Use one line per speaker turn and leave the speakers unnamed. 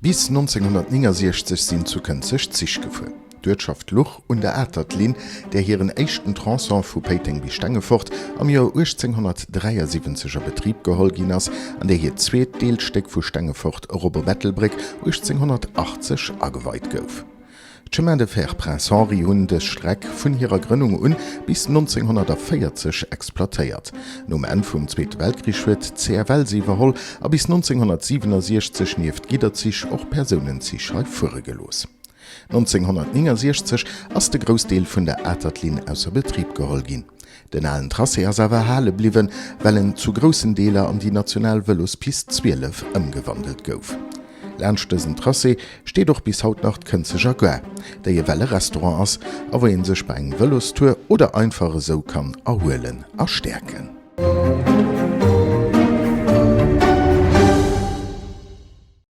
Bis 1969 sinn zu Kënzeg Zich gefuer. D'Uertschaft luch un der Atertlinn, där hiren éischten Tronçon vu Péiteng bis Stengefort am Joer 1873 a Betrib geholl ginn ass an där hiert zweet Deelstéck vu Stengefort erop op Ettelbréck 1880 ageweit gouf. D'Chemins de fer Prince Henri hunn dës Streck vun hirer Grënnung un bis 1940 exploitéiert. Nom Enn vum Zweete Weltkrich huet d'CFL se iwwerholl a bis 1967 nieft Gidderzich och Persounenzich hei fuere gelooss. 1969 ass de Groussdeel vun der Atertlinn ausser Betrib geholl ginn. Den alen Tracé ass awer erhale bliwwen, well en zu groussen Deeler an déi national Vëlospist 12 ëmgewandelt gouf. Laanscht dësen Tracé steet och bis haut nach d'Kënzeger Gare, déi ewell e Restaurant ass a wou ee sech bei engem Vëlostour oder einfach esou kann erhuelen a stäerken.